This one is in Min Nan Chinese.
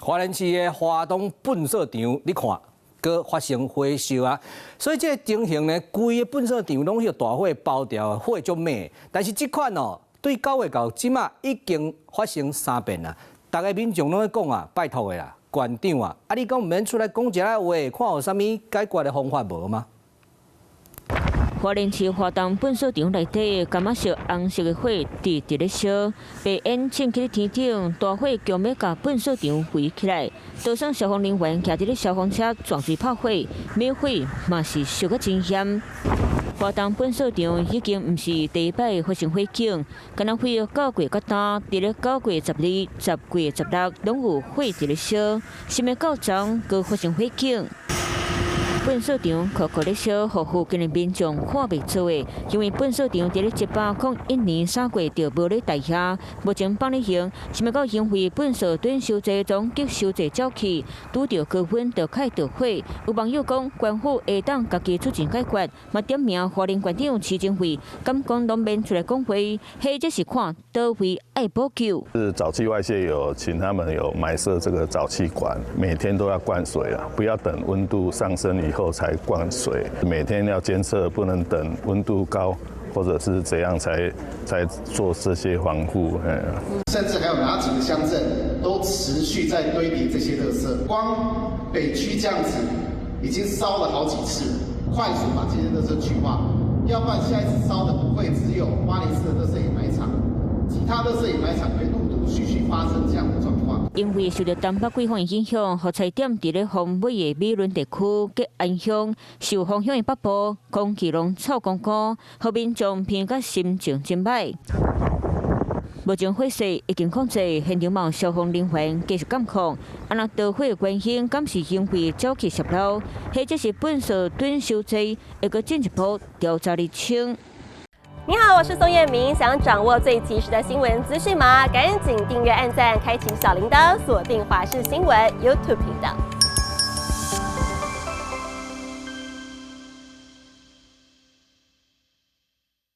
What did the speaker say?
花蓮市的花東糞埽場，你看，閣發生火燒啊！所以這个情形呢，規个糞埽場攏予大火包牢，火足猛。但是這款哦，對9月到這馬已經發生三遍啦。逐个民眾攏咧講啊，拜託的啦，縣長啊，啊你敢毋免出來講一下話，看有啥物解決的方法無嗎？花蓮市花東糞埽場內底，柑仔色紅色的火直直咧燒，白煙衝起天頂，大火強欲共糞埽場圍起來。就算消防人員騎佇咧消防車撞水拍火，滅火嘛是燒甲真險。花東糞埽場已經毋是第一擺發生火警，敢若歲9月到今，佇咧9月12、10月16，攏有火佇咧燒，想欲到昨閣發生火警。糞埽場洘洘咧燒，予附近的民眾看袂做的，因為糞埽場佇咧101年3月就無咧代遐，目前放咧用，想欲到因為糞埽躉收劑裝激收濟沼氣，拄著高溫就較會著火。有網友講，縣府會當家己出錢解決，嘛點名花蓮縣長施政惠，敢講攏免出來講話，或者是看佗位愛補救。是沼氣外泄有請他們有埋設這個沼氣管，每天都要灌水啦，不要等溫度上升以後才灌水，每天要監測，不能等溫度高或者是怎樣才做這些防護。甚至還有哪幾個鄉鎮都持續在堆疊這些垃圾，光北區這樣子已經燒了好幾次，快速把這些垃圾去化，要不然下一次燒的不會只有花蓮市的垃圾掩埋場，其他垃圾掩埋場會陸陸續續發生這樣的狀況。因為受著東北季風的影響，木材店佇咧風尾的美崙地區吉安鄉壽豐鄉的北部，空氣攏臭光光，予民眾鼻甲心情真䆀。目前火勢已經控制，現場嘛有消防人員繼續監控。啊，若著火的原因，敢是因為沼氣洩漏，或者是糞埽躉收劑，會閣進一步調查釐清。你好，我是宋燕明。想掌握最及時的新聞資訊嗎？趕緊訂閱、按讚、開啟小鈴鐺，鎖定華視新聞 YouTube 頻道。